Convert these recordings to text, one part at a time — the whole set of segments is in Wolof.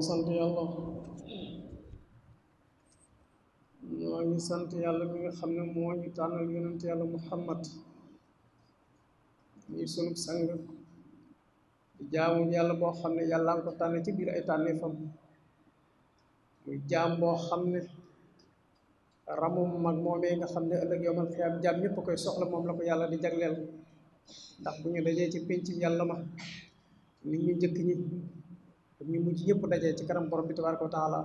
ngi sant yàlla ñoo ngi sant yàlla mi nga xam ne moo ñu tànnal yonent yàlla muhammad ñi sunub sang di jaamu yàlla boo xam ne yàlla nga ko tànn ci biir ay tànneefam muy jaam boo xam ne ramum mag moomee nga xam ne ëllëg yowmal xiyaam jaam ñëpp koy soxla moom la ko yàlla di jagleel ndax bu ñu dajee ci pénc yàlla ma nit ñu njëkk ñi ñu mujj ñëpp dajee ci kanam borom bi tabaaraka wa taala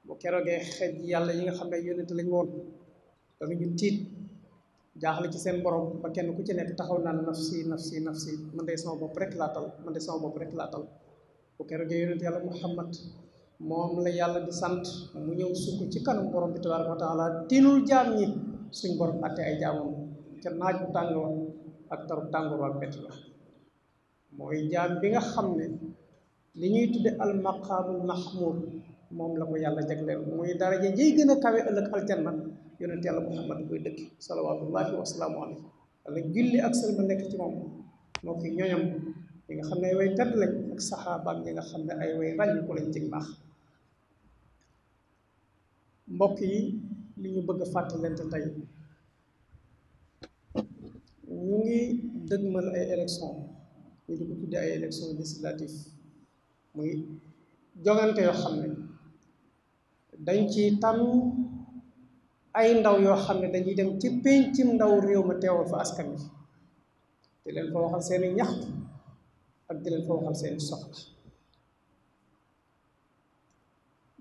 bu keroogee xeej yàlla yi nga xam ne yónent lañ woon danañu tiit jaaxle ci seen borom ba kenn ku ci nekk taxaw naan nafsi nafsi nafsi man de sama bopp rek laa tal man de sama bopp rek laa tal bu keroogee yónent yàlla muhammad moom la yàlla di sant mu ñëw sukk ci kanam borom bi tabaaraka wa taala tinul jaam ñi suñ borom atte ay jaamam ca naaj bu tàng wa ak tarub tàngoor ak bett la mooy jaam bi nga xam ne li ñuy tudde al maqaamul mahmud moom la ko yàlla jagleel muy daraja jëy gën a kawe ëllëg aljanna yonent yàlla muhammad koy dëkk salawaatullahi wasalaamu alayhi wala julli ak sëlma nekk ci moom moo ki ñoñam ñi nga xam ne ay way tedd lañ ak saxaabaam ñi nga xam ne ay way ràññ ko lañ cig baax mbokk yi li ñu bëgg a fàttalante tey ñu ngi dëgmal ay élection ñu di ko tudde ay élection législative muy jongante yoo xam ne dañ ci tànn ay ndaw yoo xam ne dañuy dem ci péncim ndaw réew ma teewal fa askan wi di leen fa waxal seeni ñaxtu ak di leen fa waxal seeni soxla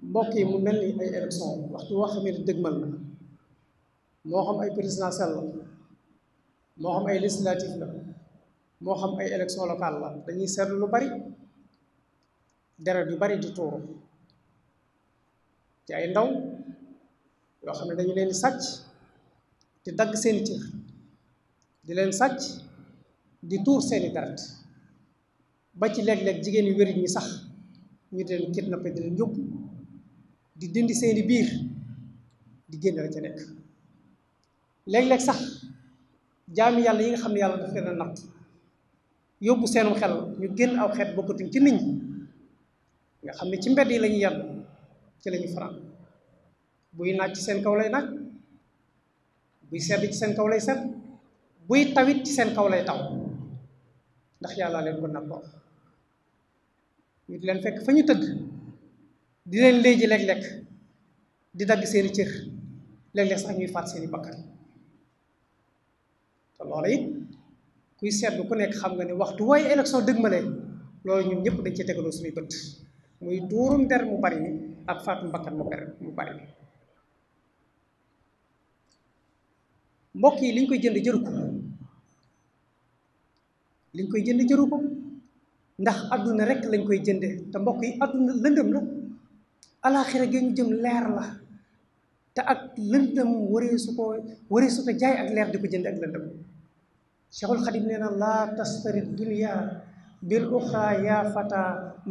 mbokk yi mu mel ni ay élection waxtu woo xam ne dëgmal na moo xam ay présidentielle la moo xam ay législative la moo xam ay élection locale la dañuy seetlu lu bari deret yu bari di tuuru ci ay ndaw yoo xam ne dañu leen di sàcc di dagg seeni cër di leen sàcc di tuur seeni deret ba ci léeg-léeg jigéen yu wérit ñi sax ñu di leen kidnappé di leen yóbbu di dindi seeni biir di génn la ca nekk léeg-léeg sax jaami yàlla yi nga xam ne yàlla daf leen a natt yóbbu seenum xel ñu génn aw xeet bokkatuñ ci nit ñi nga xam ne ci mbedd yi la ñuy yenn ci la ñu fanaan buy naaj ci seen kaw lay naaj buy sedd ci seen kaw lay sedd buy tawit ci seen kaw lay taw ndax yàlla leen ko nattoo ñu di leen fekk fa ñu tëdd di leen léegi léeg-léeg di dagg seeni cër léeg-léeg sax ñuy faat seeni bakkan te loola it kuy seetlu ku nekk xam nga ne waxtu waaye élection dëgmalee loolu ñun ñëpp dañ ci tegaloo suñuy bët muy tuurum der mu bari ni ak faatu bakkan mu bari ni mbokk yi liñ koy jënd jëru ko liñ koy jënd jëru ko ndax adduna rek lañ koy jënde te mbokk yi adduna lëndëm la alaaxira gi ñu jëm leer la te ak lëndëm waree su ko jaay ak leer di ko jënd ak lëndëm cheikhul xadim nee na laa tastari dunia bil uxra yaa fata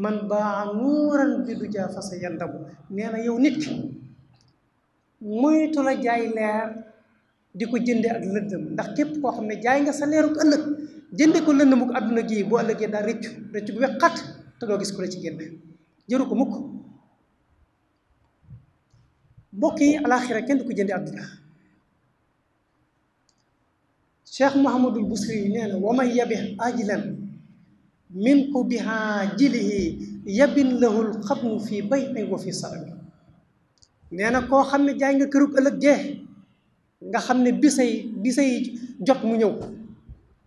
man baa nuuran bi du jaa fasa yandamu nee na yow nit ki moytu la jaay leer di ko jënde ak lëndëm ndax képp koo xam ne jaay nga sa leeruk ëllëg jënde ko lëndëmu ko àdduna gii boo ëllëgee daal rëccu bu wexxat te doo gis ku la ci génn jëru ko mukk mbokk yi alaaxira kenn du ko jënde àdduna cheikh Muhammadul Busiri yi nee na wa man yabi ajilan min ko biha jilihi yabin lahul xabnu fii baytin wa fii salami nee na koo xam ne jaay nga kërug ëllëg jee nga xam ne bisay jot mu ñëw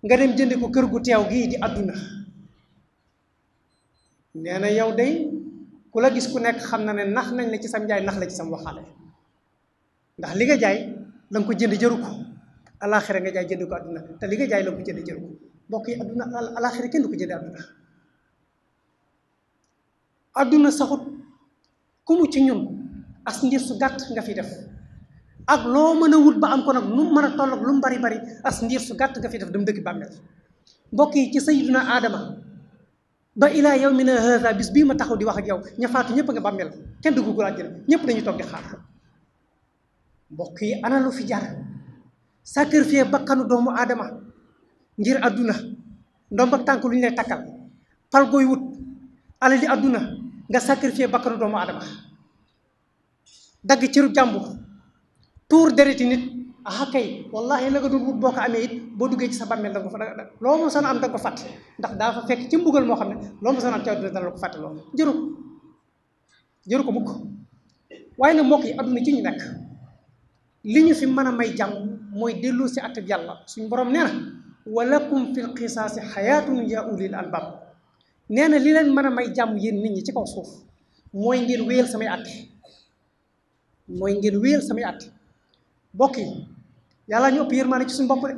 nga dem jëndi ko kër gu teew gii di àdduna nee na yow day ku la gis ku nekk xam na ne nax nañ la ci sam njaay nax la ci sam waxaale ndax li nga jaay la nga ko jënd jëru ko alaaxira nga jaay jënd ko àdduna te li nga jaay la nga ko jënd jëru ko mbokk yi àdduna alaaxira kenn du ko jënd àdduna àdduna saxut ku mu ci ñun as ndiir su gàtt nga fi def ak loo mën a wut ba am ko nag nu mën a toll ak lu mu bari bari as ndiir su gàtt nga fi def dem dëkk bàmmeel mbokk yi ci sayyiduna aadama ba ilaa yawmina haza bis bii ma taxaw di wax ak yow ña faatu ñëpp nga bàmmeel kenn duggugul àjjana ñëpp dañuy toog di xaar mbokk yi ana lu fi jar sacrifier bakkanu doomu aadama ngir àdduna ndomb ak tànk lu ñu lay takkal pal gooy wut alali àdduna nga sacrifier bakkanu doomu aadama dagg cëru jàmbur tuur dereti nit ah kay wallahi la nga doon wut boo ko amee it boo duggee ci sa bàmmeel da nga ko fa loo ma soon am da nga ko fàtte ndax daa fa fekk ci mbugal moo xam ne loo ma soon am ci àdduna dana la ko fàtte loolu jëru ko mukk waaye nag mbokk yi adduna ci ñu nekk li ñu fi mën a may jàmm mooy dellu si atteb yàlla suñ borom nee na walakum fil qisaasi xayaatun ya ulil albab nee na li leen mën a may jàmm yéen nit ñi ci kaw suuf mooy ngeen wéyal samay atte mbokk yi yàlla ñu ëpp yërmaane ci suñu bopp de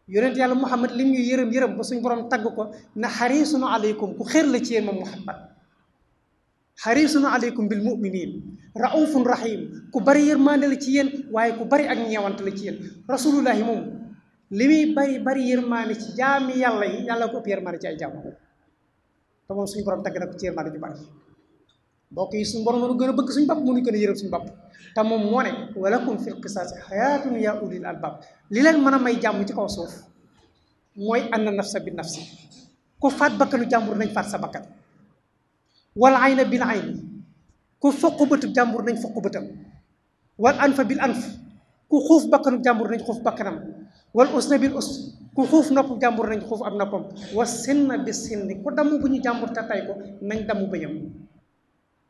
yonent yàlla muhammad lim ñu yërëm ba suñ borom tagg ko na xarisun aleykum ku xér la ci yéen moom muhammad xarisun aleykum bil muminin raufun rahim ku bari yërmaande la ci yéen waaye ku bari ak ñeewante la ci yéen rasulullahi moom li muy bari yërmaande ci jaami yàlla yi yàlla ko ëpp yërmaande ci ay jaam te moom suñu borom tagg na ko ci yërmaande ju bari mbokk yi suñu borom mënu gën a bëgg suñu bopp mënu gën a yërëm suñu bopp te moom moo ne walakum fil qisaasi xayaatun ya ulil albab li leen mën a may jàmm ci kaw suuf mooy anna nafsa bi nafsi ku faat bakkanu jàmbur nañ faat sa bakkan wal ayna bil ayni ku foq bëtu jàmbur nañ foq bëtam wal anfa bil anf ku xuuf bakkanu jàmbur nañ xuuf bakkanam wal usna bil us ku xuuf nopp jàmbur nañ xuuf ab noppam wa sinna bi sinni ku damm bu ñu jàmbur te tay ko nañ damm bëñam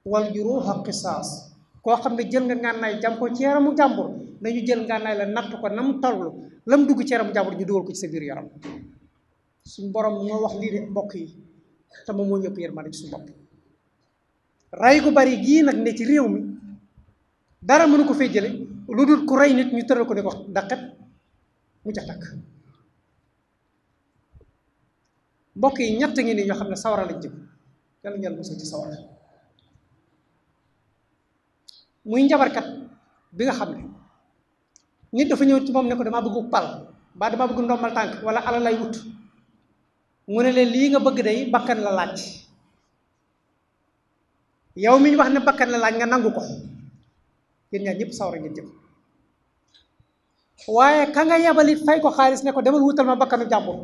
wal juruha qisaas koo xam ne jël nga ngànnaay jam ko ci yaramu jàmbur nañu jël ngànnaay la natt ko nam toll lam dugg ci yaramu jàmbur ñu dugal ko ci sa biir yaram suñ borom moo wax lii de mbokk yi te moom moo ñëpp yërmande ci suñu bopp ray gu bari gii nag ne ci réew mi dara mënu ko fay jële lu dul ku rey nit ñu tëral ko ne ko daqet mu ca takk mbokk yi ñett ngi ni ñoo xam ne sawara lañ jëm yàlla ñaan musal ci sawara muy njabarkat bi nga xam ne nit dafa ñëw ci moom ne ko damaa bëgg pal ba damaa bëgg ndombal tànk wala alal lay wut mu ne leen lii nga bëgg day bakkan la laaj yow mi ñu wax ne bakkan la laaj nga nangu ko yéen ñaar ñëpp sawara ngeen jëm waaye ka nga yabalit fay ko xaalis ne ko demal wutal ma bakkanu jàmbur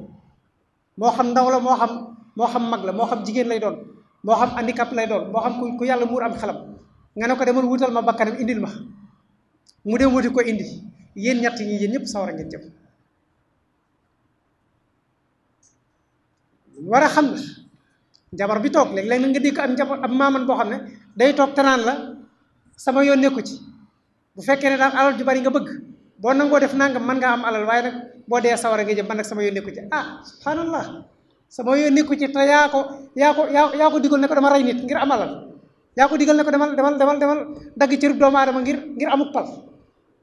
moo xam ndaw la moo xam mag la moo xam jigéen lay doon moo xam handicap lay doon moo xam ku yàlla muur am xelam nga ne ko demal wutal ma bakkanam indil ma mu dem wuti ko indi yéen ñett ñi yéen ñëpp sawara ngeen jëm war a xam na jabar bi toog léeg-léeg na nga dégg am jabar am maaman boo xam ne day toog te naan la sama yoon nekku ci bu fekkee ne daal alal ju bari nga bëgg boo nangoo def nangam mën ngaa am alal waaye nag boo dee sawara nga jëm man nag sama yoon nekku ci ah subhanallah sama yoon nekku ci te yaa ko digal ne ko dama rey nit ngir am alal yaa ko digal ne ko demal dagg cërub doomu aadama ngir amuk pal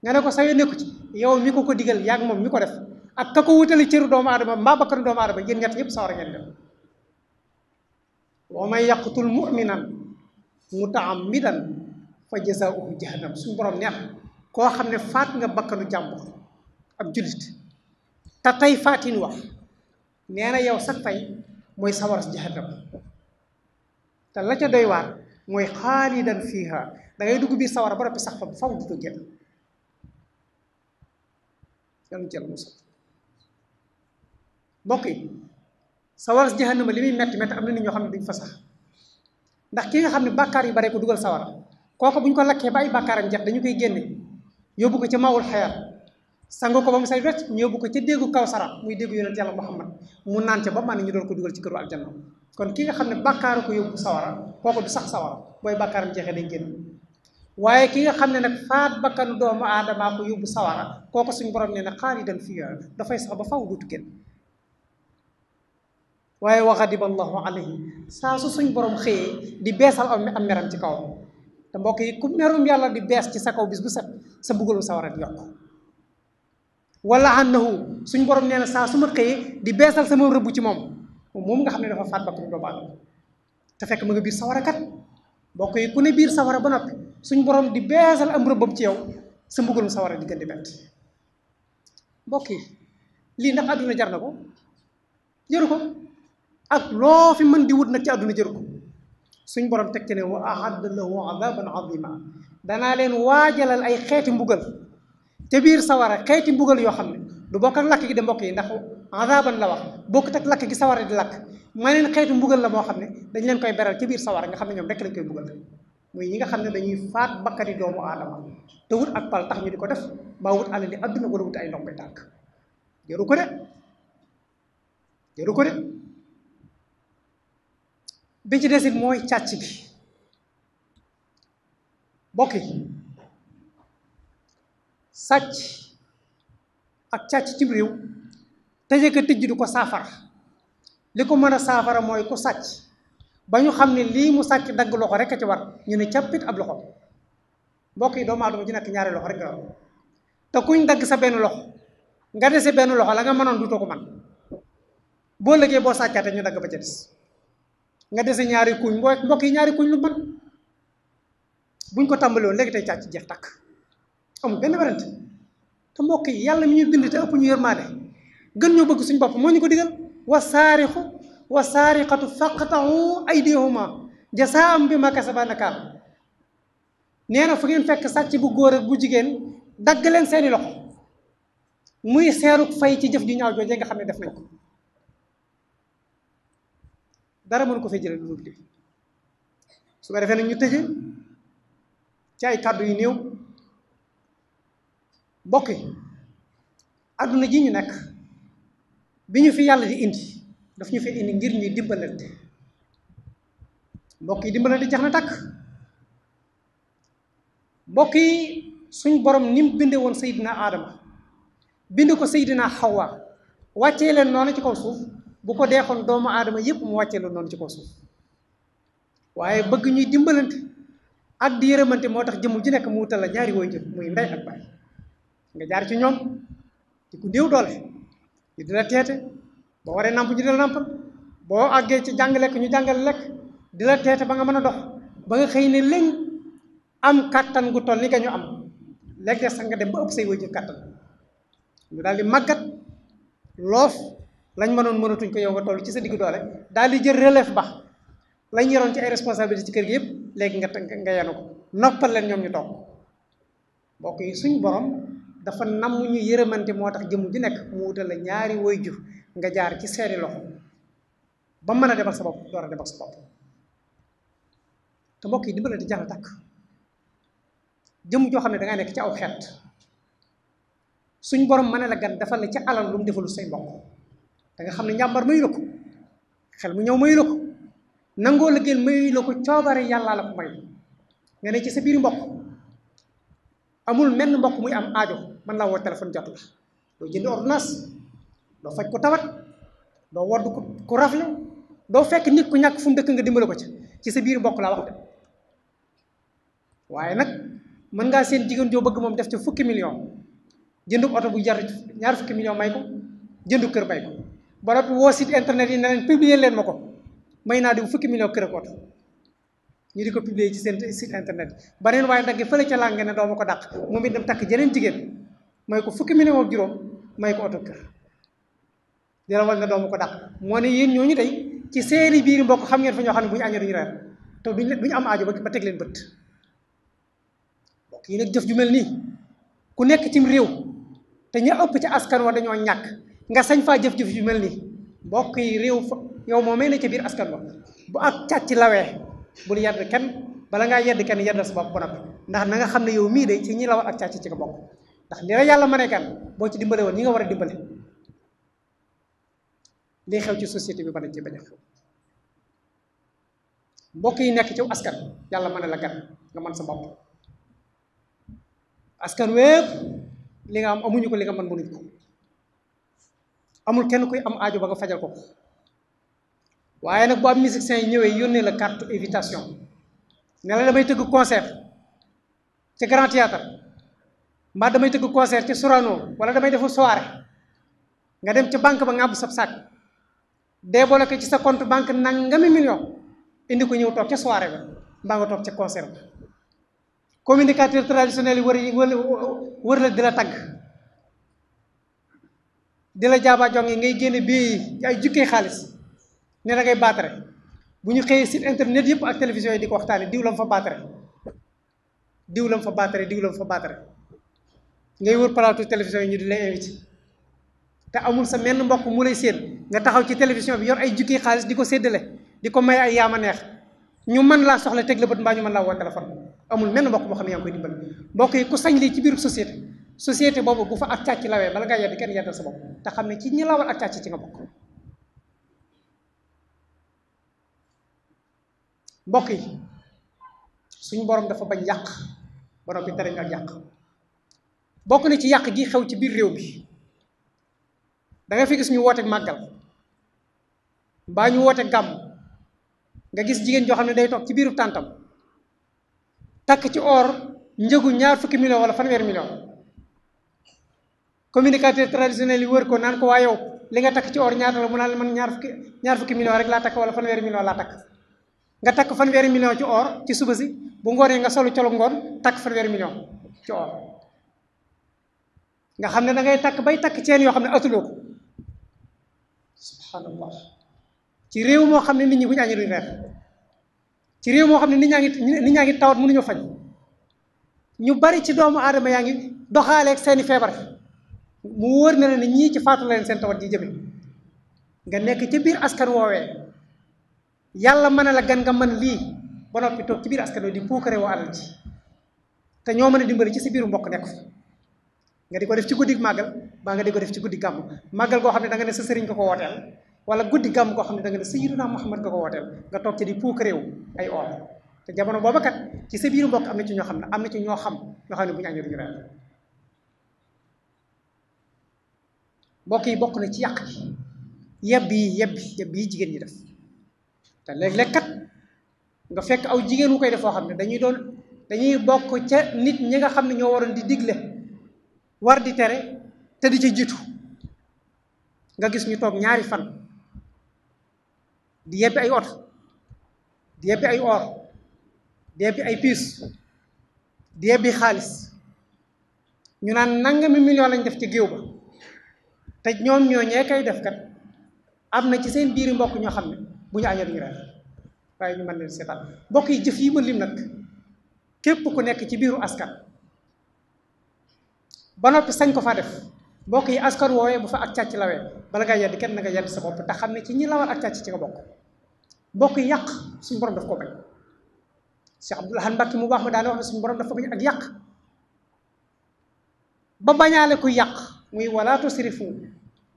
nga ne ko sa yoon nekku ci yow mi ko digal yaa ngi moom mi ko def ak ka ko wutali cëru doomu aadama mbaa bakkanu doomu aadama yéen ñett ñëpp sawara ngeen dem wa man yaqtul mu'minan mutaammidan fa jazaauhu jahannam suñu borom neex koo xam ne faat nga bakkanu jàmbur ab jullit te tey faatin wax nee na yow sax tey mooy sawara si jahannam te la ca doy waar mooy xaalidan fiiha da ngay dugg biir sawara ba noppi sax fa faw du génn yàlla jël musal mbokk yi sawara si jahannama li muy metti am na nit ñoo xam ne duñ fa sax ndax ki nga xam ne bàkkaar yu bare ko dugal sawara kooku bu ñu ko lakkee ba ay bàkkaaram jeex dañu koy génne yóbbu ko ca mawul xayaat sangu ko ba mu say wecc ñu yóbbu ko ca déggu Kawsara muy déggu yonent yàlla Muhammad mu naan ca ba man ñu doon ko dugal ci këru aljanna kon ki nga xam ne bàkkaaru ko yóbbu sawara kooku du sax sawara booy bàkkaaram jeexee day génn waaye ki nga xam ne nag faat bakkanu doomu aadama ko yóbbu sawara kooku suñu borom nee na xaalidan fiihaa dafay sax ba faw duutu génn waaye wa ghadiba allahu alayhi saa su suñ borom xëyee di beesal am meram ci kawam te mbokk yi ku merum yàlla di bees ci sa kaw bis bu set sa mbugalum sawara di yokk wala annahu suñ borom nee na saa su ma xëyee di beesal sama rëbb ci moom nga xam ne dafa faat bakkanu doomu aadama te fekk ma nga biir sawara kat mbokk yi ku ne biir sawara ba noppi suñ borom di beesal am rëbbam ci yow sa mbugalum sawara di gën di bett mbokk yi lii ndax àdduna jar na ko jëru ko ak loo fi mën di wut nag ci àdduna jëru ko suñ borom teg ci ne wa ahadda lahu adaban azima danaa leen waajalal ay xeeti mbugal te biir sawara xeeti mbugal yoo xam ne du bokk ak lakk gi de mbokk yi ndax azaban la wax bokkut ak lakk gi sawara di lakk ma leen xeetu mbugal la moo xam ne dañ leen koy beral ci biir sawara nga xam ne ñoom rek lañ koy mbugal muy ñi nga xam ne dañuy faat bakkani doomu aadama te wut ak pal tax ñu di ko def mbaa wut àll li adduna wala wut ay ndox koy tànk jëru ko de jëru ko de bi ci desit mooy càcc gi bokk yi sàcc ak càcc ci réew tëje ko tëj du ko saafara li ko mën a saafara mooy ku sàcc ba ñu xam ne lii mu sàcc dagg loxo rek a ci war ñu ne cappit ab loxo mbokk yi doomu aadama ji nekk ñaari loxo rek nga war te kuñ dagg sa benn loxo nga dese benn loxo la nga mënoon dutoo ko man boo lëgee boo sàccaate ñu dagg ba ca des nga dese ñaari kuñ mbokk yi ñaari kuñ lu man buñ ko tàmbali woon léegi tey càcc jeex takk amul benn werante te mbokk yi yàlla mi ñu bind te ëpp ñu yërmaande gën ñoo bëgg suñu bopp moo ñu ko digal wa saarixu wa saariqatu faqtahu aydihuma jasaam bi ma kasaba nakaal nee na fu ngeen fekk sàcc bu góor ak bu jigéen dagg leen seeni loxo muy seeruk fay ci jëf ju ñaaw joojee nga xam ne def nañ ko dara mënu ko fay jële lu dul lii su ko defee nag ñu tëje ci ay kàddu yu néew mbokk yi àdduna ji ñu nekk bi ñu fi yàlla di indi daf ñu fi indi ngir ñuy dimbalante mbokk yi dimbalante jax na takk mbokk yi suñ borom ni mu binde woon Seydina Adama bind ko Seydina Hawa wàccee leen noonu ci kaw suuf bu ko deexoon doomu aadama yépp mu wàccee leen noonu ci kaw suuf waaye bëgg ñuy dimbalante ak di yërëmante moo tax jëmm ji nekk mu wutal la ñaari waajur muy ndey ak baay nga jaar ci ñoom di ku néew doole ñu di la teete boo waree namp ñu di la nampal boo àggee ci jàng lekk ñu jàngal lekk di la teete ba nga mën a dox ba nga xëy ne léegi am kattan gu toll ni nga ñu am léegi sax nga dem ba ëpp say waajur kattan ñu daal di màggat loof lañ mënoon mënatuñ ko yow nga toll ci sa digg doole daal di jël relève ba lañ yoroon ci ay responsabilité ci kër gi yëpp léegi nga yenu ko noppal leen ñoom ñu toog mbokk yi suñ borom dafa namm ñu yërëmante moo tax jëmm ju nekk mu wutal la ñaari waajur nga jaar ci seeni loxo ba mën a demal sa bopp door a demal sa bopp te mbokk yi dimbale di jàng takk jëmm joo xam ne dangay nekk ci aw xeet suñ borom mën a la gan defal la ci alal lu mu defalu say mbokk da nga xam ne njàmbar mayu la ko xel mu ñëw mayu la ko nangoo liggéeyal mayu la ko coobare yàlla la ko may nga ne ci sa biir mbokk amul menn mbokk muy am aajo man laa woo téléphone jot la doo jënd ordonnance doo faj ko tawat doo wodd ku rafle doo fekk nit ku ñàkk fu mu dëkk nga dimbale ko ci sa biir mbokk laa wax de waaye nag mën ngaa seen jigéen joo bëgg moom def ci fukki million jëndu oto bu jar ñaar fukki million may ko jëndu kër may ko ba noppi woo site internet yi ne leen publier leen ma ko may naa di fukki million kër ak oto ñu di ko publier ci seen site internet baneen waaye dagge fële ca làng ne doo ma ko dàq moom it dem takk jeneen jigéen may ko fukki million ak juróom may ko oto kër di la wal ne doo ma ko dàq moo ne yéen ñooñu day ci seeni biir mbokk xam ngeen fa ñoo xam ne bu ñu añee duñu reer te duñu am aajo ba teg leen bët mbokk yi nag jëf ju mel nii ku nekk cim réew te ñu ëpp ci askan wa dañoo ñàkk nga sañ faa jëf-jëf ju mel nii mbokk yi réew fa yow moo may ne ca biir askan wa bu ak càcc lawee bul yedd kenn bala ngaa yedd kenn yeddal sa bopp ba noppi ndax na nga xam ne yow mii de ci ñi la war ak càcc ci nga bokk ndax li la yàlla mënee kan boo ci dimbale woon ñi nga war a dimbale lii xew ci société bi mën a ci bañ a xew mbokk yi nekk ci askan yàlla mën la gan nga mën sa bopp askan wépp li nga am amuñu ko li nga mën mënuñ ko amul kenn kuy am aajo ba nga fajal ko waaye nag bu am musiciens yi ñëwee yónnee la carte invitation ne la damay tëgg concert ci Grand Théâtre mbaa damay tëgg concert ci Sorano wala damay defu soirée nga dem ci banque ba ngàbb sab sac débloqué ci sa compte banque nangami million indi ko ñëw toog ca soirée ba mbaa nga toog ca concert ba communicateur traditionnel yi wër la di la tagg di la jaaba jonge ngay génne bii ay jukkee xaalis ne da ngay baatare bu ñu xëyee site internet yëpp ak télévision yi di ko waxtaane diw lam fa baatare diw lam fa baatare diw lam fa baatare ngay wër plateau télévision yi ñu di lay invité te amul sa menn mbokk mu lay séen nga taxaw ci télévision bi yor ay jukki xaalis di ko séddale di ko may ay yaama neex ñu mën laa soxla teg la bët mbaa ñu mën laa woo téléphone amul menn mbokk moo xam ne yaa ngi koy dimbal mbokk yi ku sañ lii ci biiru société boobu bu fa ak càcc lawee bala ngaa yedd kenn yeddal sa bopp te xam ne ci ñi lawal ak càcc ci nga bokk. mbokk yi suñu borom dafa bañ yàq ba noppi tere ñu ak yàq bokk na ci yàq gi xew ci biir réew bi da nga fi gis ñu woote màggal mbaa ñu woote gàmm nga gis jigéen joo xam ne day toog ci biiru tàntam takk ci or njëgu 20 millions wala 1 million communicateur traditionnel yi wër ko naan ko waa yow li nga takk ci or ñaata la mu naan man ñaar fukki millions rek laa takk wala 1 million laa takk nga takk 1 million ci or ci suba si bu ngoonee nga solu colu ngoon takk 1 million ci or nga xam ne da ngay takk bay takk ceen yoo xam ne atuloo ko subhanallah ci réew moo xam ne nit ñi bu ñu añee duñ reer ci réew moo xam ne nit ñaa ngi tawat mënuñu faj ñu bari ci doomu aadama yaa ngi doxaaleeg seeni feebar mu wóor na la ne ñii ci faatu la leen seen tawat ji jëme nga nekk ci biir askan woowee yàlla mën a la gan nga mën lii ba noppi toog ci biir askan woo di puukare woo alal ji te ñoo mën a dimbali ci si biiru mbokk nekk fa nga di ko def ci guddi màggal baa nga di ko def ci guddi gàmm màggal goo xam ne da nga ne sa sëriñ nga ko wooteel wala guddi gàmm goo xam ne da nga ne sayyiduna Muhammad nga ko wooteel nga toog ci di puukare wu ay or te jamono booba kat ci sa biiru mbokk am na ci ñoo xam ne ñoo xam ne bu ñu añee duñu reer mbokk yi bokk na ci yàq gi yebb yi jigéen ñi def te léeg-léeg kat nga fekk aw jigéen wu koy def foo xam ne dañuy bokk ca nit ñi nga xam ne ñoo waroon di digle war di tere te di ca jiitu nga gis ñu toog ñaari fan di yebbi ay oto di yebbi ay or di yebbi ay piis di yebbi xaalis ñu naan nangami million lañ def ci géew ba te ñoom ñoo ñee kay def kat am na ci seen biiri mbokk ñoo xam ne bu ñu añee duñu reer waaye ñu mën leen seetaan mbokk yi jëf yi ma lim nag képp ku nekk ci biiru askan ba noppi sañ ko fa def mbokk yi askan woowee bu fa ak càcc lawee bala nga yedd kenn na nga yedd sa bopp te xam ne ci ñi lawal ak càcc ci nga bokk mbokk yi yàq suñu borom daf ko bañ Cheikh Abdoul Ahad Mbacké mu baax ma daane wax ne suñu borom dafa bañ ak yàq ba bañaale ku yàq muy wala tusrifu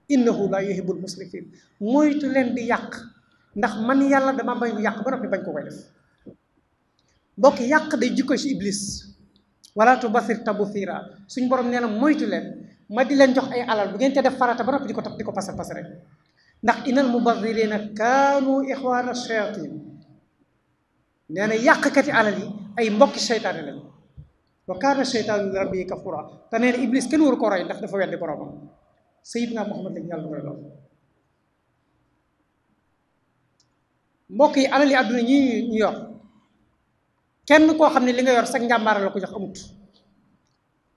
innahu la yuhibbul musrifin moytu leen di yàq ndax man yàlla dama bañ lu yàq ba noppi bañ ko koy def mbokk yàq day jikko ci iblis wala tubasir tabusira suñ borom nee na moytu leen ma di leen jox ay alal bu ngeen te def farata ba noppi di ko topp di ko pasar pasare ndax inal mubazirina kaanu ixwaana shayatin nee na yàqkati alal yi ay mbokki seytaane lañ wa kaana seytaanu li rabbihi kafura te nee na iblis kenn waru ko roy ndax dafa weddi boromam Seydina Muhammad lañ yàlla roy lool mbokk yi alal yi àdduna ñi ñu yor kenn koo xam ne li nga yor sax njàmbaara la ko jox amut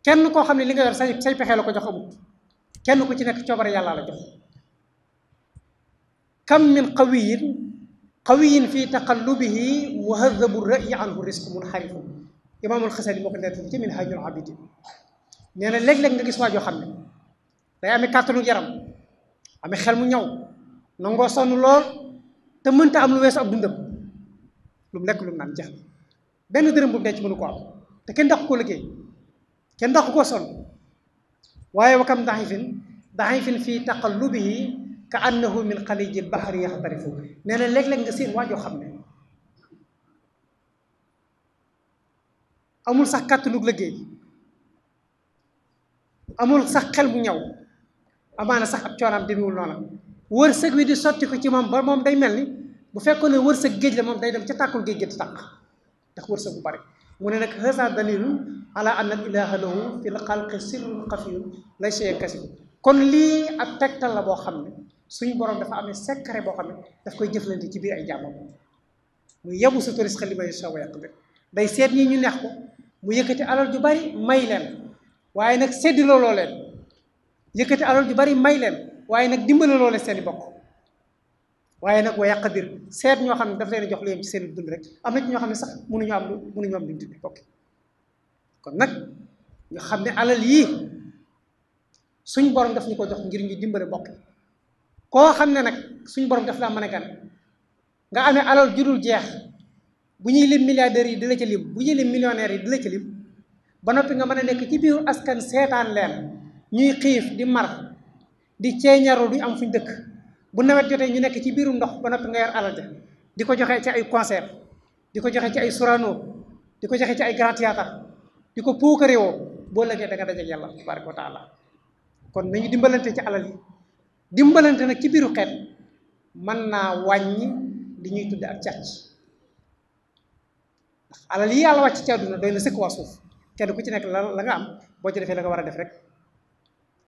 kenn koo xam ne li nga yor say pexe la ko jox amut kenn ku ci nekk coobare yàlla la jox kam min qawiyin fi taqallubihi muhadabu ra'yi anhu risque munxarifu imaamul Xasali moo ko nettali ci Minhajul Abidin nee na léeg-léeg nga gis waa joo xam ne day amee kàttanu yaram amee xel mu ñaw nangoo sonn lool te mënta am lu weesu ab dundam lu mu lekk lu mu naan jeex na benn dërëm bu mu denc mënu ko am te kenn dàqu koo liggéey kenn dàqu koo sonn waaye wa kam daxifin fii taqallubihi ka annahu min xalijil bahri yaxtarifu nee na léeg-léeg nga seen waajoo xam ne amul sax kàttanug liggéey amul sax xel mu ñaw amaana sax ab coonaam demewul noona wërsëg wi di sotti ko ci moom ba moom day mel ni bu fekkoon ne wërsëg géej la moom day dem ca tàkkul géej gi di tàkk ndax wërsëg bu bari mu ne nag hasa dalilun ala anna al ilaha lahu fi l xalqi sirrun xafiyun lay shay'in kasib kon lii ab tegtal la boo xam ne suñu borom dafa amee secret boo xam ne daf koy jëflante ci biir ay jàmmam muy yebu sa toris xali may sa yàq bi day seet ñi ñu neex ko mu yëkkati alal ju bari may leen waaye nag seddi looloo leen yëkkati alal ju bari may leen waaye nag dimbale loole seen i bokk waaye nag wa yàqadir seet ñoo xam ne daf leen jox lu yem ci seen dund rek am na ci ñoo xam ne sax mënuñu am luñ dund bokk kon nag ñu xam ne alal yii suñ borom daf ñu ko jox ngir ñu dimbale bokk koo xam ne nag suñ borom daf laa mën a gan nga amee alal judul jeex bu ñuy lim milliardaires yi di la ci lim bu ñuy lim millionnaires yi di la ci lim ba noppi nga mën a nekk ci biiru askan seetaan leen ñuy xiif di mar di ceeñaru du am fuñ dëkk bu nawet jotee ñu nekk ci biirum ndox ba noppi nga yor alal ja di ko joxe ci ay concert di ko joxe ci ay Sorano di ko joxe ci ay grand théâtre di ko puukarewoo boo lëgee da nga dajeek yàlla tabaraka wa taala kon nañu dimbalante ci alal yi dimbalante nag ci biiru xeet mën naa wàññi li ñuy tudde ak càcc ndax alal yi yàlla wàcc ci àdduna doy na sëkk waa suuf kenn ku ci nekk la nga am boo ci defee la nga war a def rek